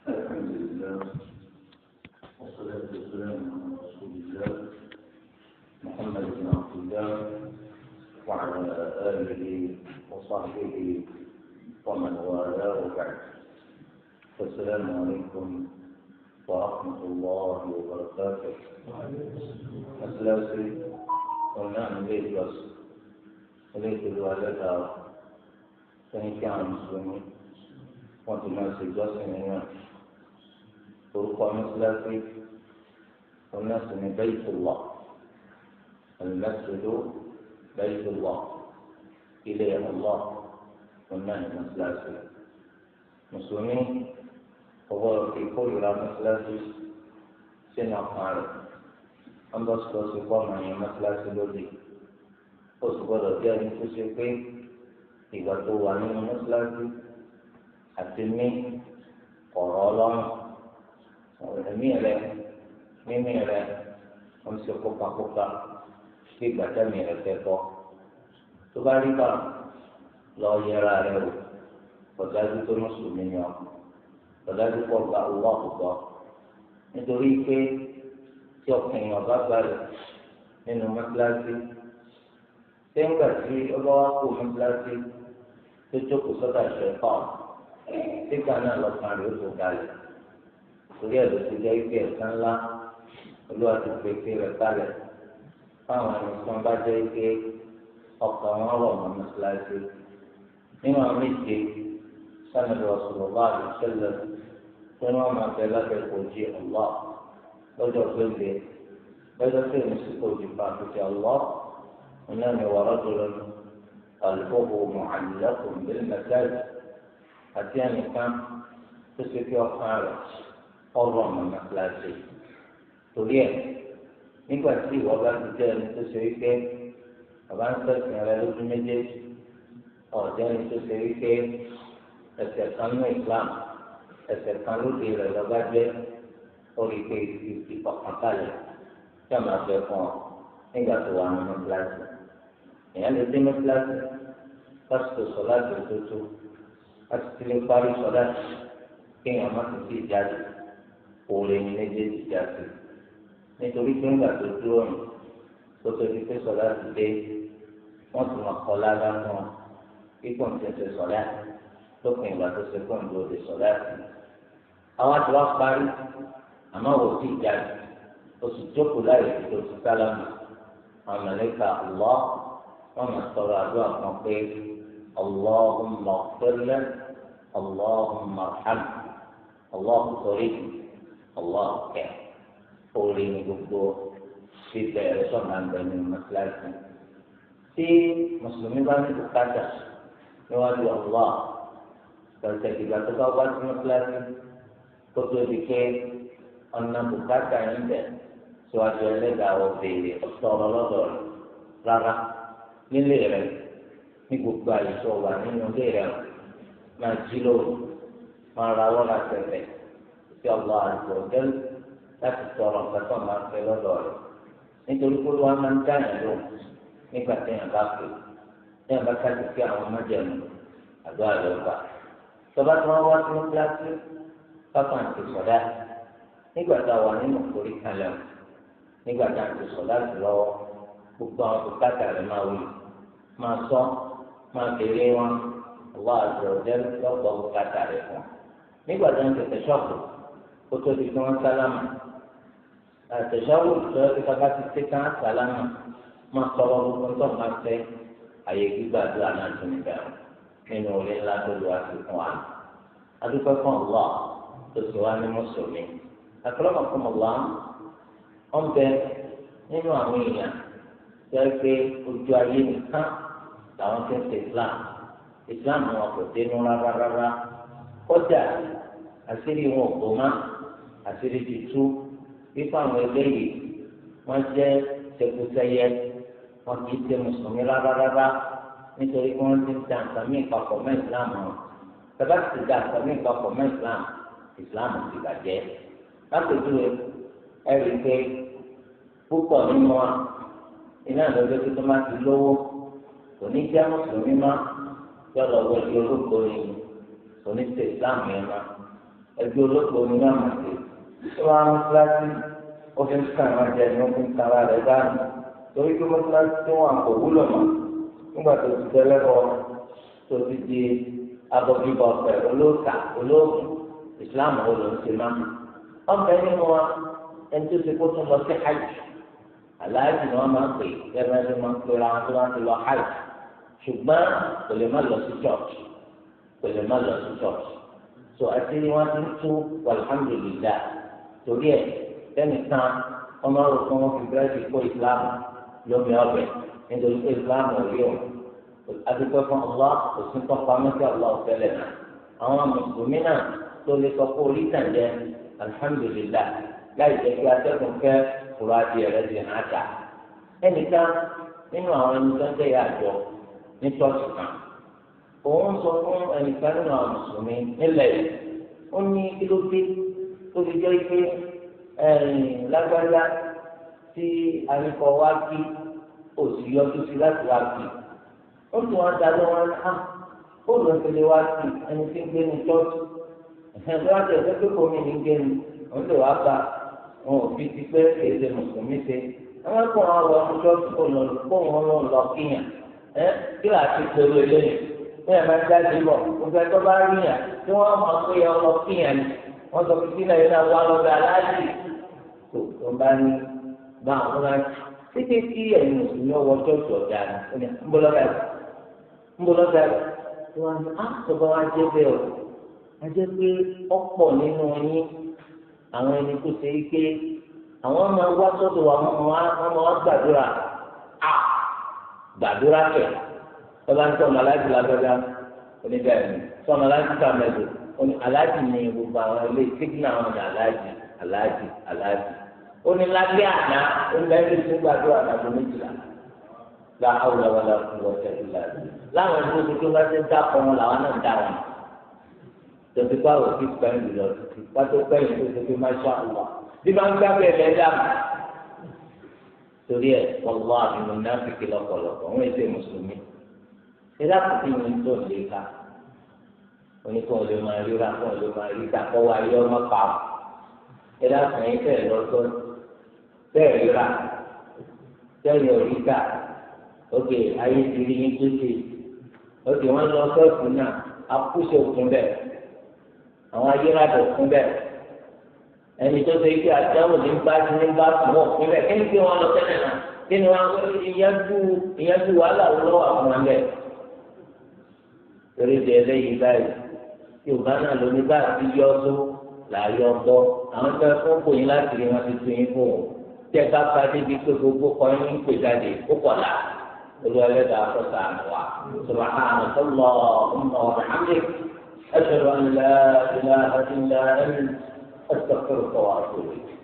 الحمد لله والصلاة والسلام على رسول الله محمد بن عبد الله وعلى آله وصحبه ومن والاه وبعد. السلام عليكم ورحمة الله وبركاته. مسلسل قلنا ليس بس ليس الوالدة سنكان مسلمين وانتم سجاسين orúkọ mọ́sálásí ọ̀nàsì ní Baytullah, al-masjidu Baytullah, ilé Allah ọ̀nà ní mọ́sálásí. Mùsùlùmí ọwọ́ ìkórìíra mọ́sálásí sínú ọkàn rẹ̀, wọ́n bọ́ sọ sí kọ́ ọmọ yẹn mọ́sálásí lóde. Ó sì gbọ́dọ̀ jẹ́ ẹni tó ṣe pé ìgbà tó wà nínú mọ́sálásí àti ní ọ̀rọ̀ ọlọ́run ẹ̀mí rẹ mímí rẹ ń ṣe kópakópa kí ìgbàdàmì rẹ fẹ́ bọ́. Tó bá rí bá lọ yẹra rẹ wò, kọ̀dájú tó mùsùlùmí ni ọ, kọ̀dájú pọ̀ gba owó àkùkọ. Nítorí pé tí ọkùnrin ọba balẹ̀ nínú mọ́tíláṣí, sẹ́ńgbà tí ọba wa kó mọ́tíláṣí tó jókòó sọ́dà ṣẹ̀fọ́, sígbà náà lọ́kàn rẹ̀ ó tó balẹ̀. Torí ẹ̀ ló ti jẹ́ ike ẹ̀sán ńlá olúwa ti pèsè rẹ̀ kalẹ̀ fáwọn ẹni tí wọ́n bá jẹ́ ike ọkàn wọn rọ̀ mọ́ mọ́sálásí. Nínú àwọn méje sanabi sallallahu alaihi wasallam tí wọ́n máa bẹ lábẹ́ kòjì Allah lọ́jọ́ gbélé lọ́jọ́ tí èmi sì kòjì pàtàkì Allah ọ̀nà ni wa rajulun qalbuhu mu'allaqun bil masajid àti ẹnìkan tó ṣe fi ọkàn rẹ̀ ọ̀rọ̀ ọmọ mọ́sálásí. Torí ẹ̀ nígbà tí ìwọ bá ti jẹ́ ẹni tó ṣe wípé bàbá ń sẹ̀sìn rẹ lójú méjèèjì, ọ̀jẹ́ ẹni tó ṣe wípé ẹsẹ̀ kan ní Islam ẹsẹ̀ kan lóde rẹ̀ lọ́ba jẹ́ orí pé ìfọ̀kànbalẹ̀ tí a máa fẹ́ fún ọ nígbà tó wà ní mọ́sálásí. Èèyàn lè dé mọ́sálásí pásítọ̀ sọ̀láàtì tó tó pásítọ̀ lè parí sọ̀láàtì kéèyàn má ti fi jáde. Òòlù ní méjèèjì jáde nítorí pé ńgbà tó dúró ní kótó di pé sọlá ti dé, wọn tún máa kọ lára fún ọ kíkọ́ ní tẹ̀sẹ̀ sọlá lópin ìgbà tó ṣe kó ń dúró de sọlá sí. Àwọn àti wá parí àmọ́ wò sí ìjáde, oṣù jókòó láyè tó ti sálámù. Àwọn màláíkà Allah wọn máa sọ̀rọ̀ àdúrà kan pé Allahumma ighfir lahu, Allahumma arhamhu, Allahu sọ̀rọ̀ Allah kẹ. Orí ni gbogbo fífẹ́ rẹ sọ̀nà ń bẹ nínú mọ́sálásí. Tí mùsùlùmí bá ní bùkátà níwájú Allah lọ́sẹ̀ ìgbà tó bá wá sí mọ́sálásí kó tó di pé ọ̀nà bùkátà ń bẹ síwájú ẹlẹ́dàá ọ̀bẹ̀rẹ̀ ọ̀sọ̀rọ̀ lọ́dọ̀ rẹ̀ rárá nílé rẹ̀ ní gbogbo àyíṣọ́ wà nínú ilé rẹ̀ máa jí lóru máa rawọ́ ra tẹ̀lẹ̀ sí Allah azza wa jal láti tọrọ nǹkan tó máa ń fẹ́ lọ́dọ̀ rẹ̀. Nítorí pé wọ́n máa ń dáyàn lò nígbà téèyàn bá pè téèyàn bá kájú pé àwọn májẹ̀mú àdúrà ló gbà. Tọ́ba tí wọ́n wá sí mọ́sálásí pápá àti sọ̀dá nígbà tá a wà nínú orí kalẹ̀ nígbà tá a ti sọ̀dá sí lọ́wọ́ gbogbo àwọn bùkátà rẹ̀ máa wí máa sọ máa béèrè wọn Allah azza wa jal lọ́gbọ̀ bùkátà rẹ̀ fún wọn. Nígbà tó ń tẹ̀tẹ̀ ṣọ́ọ̀bù kó tó di kí wọ́n sálámà àtẹ̀sọ́wò tó ti ká bá ti ṣe tán sálámà máa sọ̀rọ̀ gbogbo tó máa fẹ́ àyè gbígbàdúrà náà tún níbẹ̀ nínú orí ńlá tó lu àti fún wa. Adúpẹ́ fún Allah tó sì wá ní mùsùlùmí. Akramakumullah wọ́n bẹ nínú àwọn èèyàn tó yẹ pé ojú ayé nìkan làwọn ti ń ṣe Islam. Islam wọn kò dénú rárá rárá. Kọjá àṣírí wọn ò gbó má, àṣírí ti tú fífa àwọn eléyìí wọn jẹ ṣekúṣẹyẹ, wọn kì í ṣe mùsùlùmí rárá rárá nítorí pé wọn ti ń da nǹkan mí papọ̀ mọ́ ìsìlámù wọn. Tọ́ba ti da nǹkan mí papọ̀ mọ́ ìsìlámù, ìsìlámù ti bàjẹ́. Lápèjúwe ẹ rí i pé púpọ̀ nínú wa iná ìlọ́jọ́ tó tó máa ti lówó kò ní jẹ́ mùsùlùmí má, yọ lọ wọ ẹgbẹ́ olóko ni kò ní ṣe ìsìlámù yẹn má. Ẹgbẹ́ olóògbé ni wọ́n máa ṣe. Tí wọ́n á mọ́sálásí ó fi ń kàn án jẹ ní ó fi ń kan ara rẹ̀ dànù. Torí pé mọ́sálásí tí wọ́n kò wúlò mọ́ nígbà tó ti tẹ́lẹ̀ bọ́ tó ti di abọ́gibọ̀ pẹ̀ olóòkà olóògùn Islam ò ló ń ṣe má. Ọ̀bẹ nínú wa ẹni tó ṣe kó tún lọ sí hajj. Aláàjì ni wọ́n máa ń pè gẹ́gẹ́ bí wọ́n máa ń pera wọn tó máa ń lọ hajj. Ṣùgbọ́n kò lè má lọ sí church, kò lè má lọ sí church. So àti wọn ti ń tú alhamdulillah. Torí ẹ tẹnìkan wọn máa ń rò fún wọn fi búrẹ́dì kó Islam lómi ọbẹ̀ nítorí pé Islam ò rí òun. Adúpẹ́ fún Allah, òsín tó pamọ́ sí Allah ọ̀fẹ́lẹ̀ náà. Àwọn mùsùlùmí náà tó lè sọ pé orí tàn jẹ alhamdulillah láì jẹ́ pé atẹ́gùn fẹ́ kúrò adìẹ rẹ̀ di hàn dà. Ẹnìkan nínú àwọn ẹni tó ń jẹ́ ìyá àjọ ní chọ́ọ̀chì kan, òun sọ fún ẹnìkan nínú àwọn mùsùlùmí nílẹ̀ yìí, ó ní kí ló dé tó fi jẹ́ pé lágbájá tí àníkọ̀ wá kí òsì yọjú sí láti wá kí. Ó tún wá da lọ́wọ́ ní á ó lọ sí lè wá sí ẹni tí ń gbé ní chọ́ọ̀chì. Ẹ̀hìn tó wá tẹ̀ pé kò mí ní gbé ní òun lè wá bá wọn ò fi ti pé èdè mùsùlùmí ṣe. Àwọn ẹ̀kọ́ wọn wọ ọmọ chọ́ọ̀chì kó lọ kó wọn lọ lọ kíyàn. Ẹ kí là á ti pẹ̀lú eléyìí? Bí ẹ̀ máa ń jáde bọ̀, gbogbo ẹ̀tọ́ bá rí yàn tí wọ́n mọ̀ pé ẹ lọ kíyàn ni. Wọ́n sọ pé kílẹ̀ yìí náà wá lọ́dọ̀ aláàjì. Tó tó bá ní bá àwọn bá títí tí ẹ̀yin mùsùlùmí ọwọ́ chọ́ọ̀chì ọ̀dà ni ń bọ́ lọ́dà ńbọlọdà wọn á sọgbọn wa jẹ bẹ́ẹ̀ o a jẹ pé ọ̀pọ̀ nínú yín àwọn ẹni tó ṣe é pé àwọn máa wá sọ́dọ̀ wa wọn máa wá gbàdúrà á gbàdúrà kẹ tọba ń sọmọ aláàjì lágbàdá oníbẹ̀rẹ̀ sọmọ aláàjì sàmẹdò oní aláàjì ní gbogbo àwọn ilé sígínà àwọn ní aláàjì aláàjì aláàjì onílágbé àná oníbẹ̀rẹ̀ tó gbàdúrà àgbàdo méjìlá la hawla wala quwwata illa billah. Láwọn ẹni tó bá ti ń dákọ wọn làwọn náà ń dá wọn tòtí báwo ti pẹ́yìn lọ títí pátó pẹ́yìn tó ti fi masha Allah bí máa ń gbá bẹ́ẹ̀ bẹ́ẹ̀ dá torí ẹ̀ wallahi mùnáfíkì lọ́pọ̀lọpọ̀ wọ́n èsè mùsùlùmí ṣé láti ní tó lè ka oníkó lè máa ríra kó lè máa rí kakọ́ wa yọ ọmọ pa ẹ dákun yín tẹ̀ lọ́tọ́ tẹ̀ ríra tẹ̀ yọ̀ rí ká. Ókè ayé ti rí yín tó ṣe. Ókè wọn lọ sọ́ọ̀tù náà akúṣe òkun bẹ́ẹ̀ àwọn ayélujára òkun bẹ́ẹ̀ ẹni tó ṣe ike àtẹwò ní bá ti ní bá fún òkun bẹ́ẹ̀ kí ni kí wọn lọ tẹ́lẹ̀ náà kí ni wọn ìyẹn wàhálà lọ́wọ́ àwọn bẹ́ẹ̀. Torí di eléyìí báyìí Yorùbá náà ló ní bá ti yọ tó làyọ gbọ́ àwọn tó fún kò yín láti rí wọn ti tún yín fún òun tẹ bá bá débi pé gbogbo kọ́ yín ń pè jáde ó kọ̀ là. الوالد سبحانك اللهم وبحمدك أشهد أن لا إله إلا أنت أستغفرك وأتوب إليك.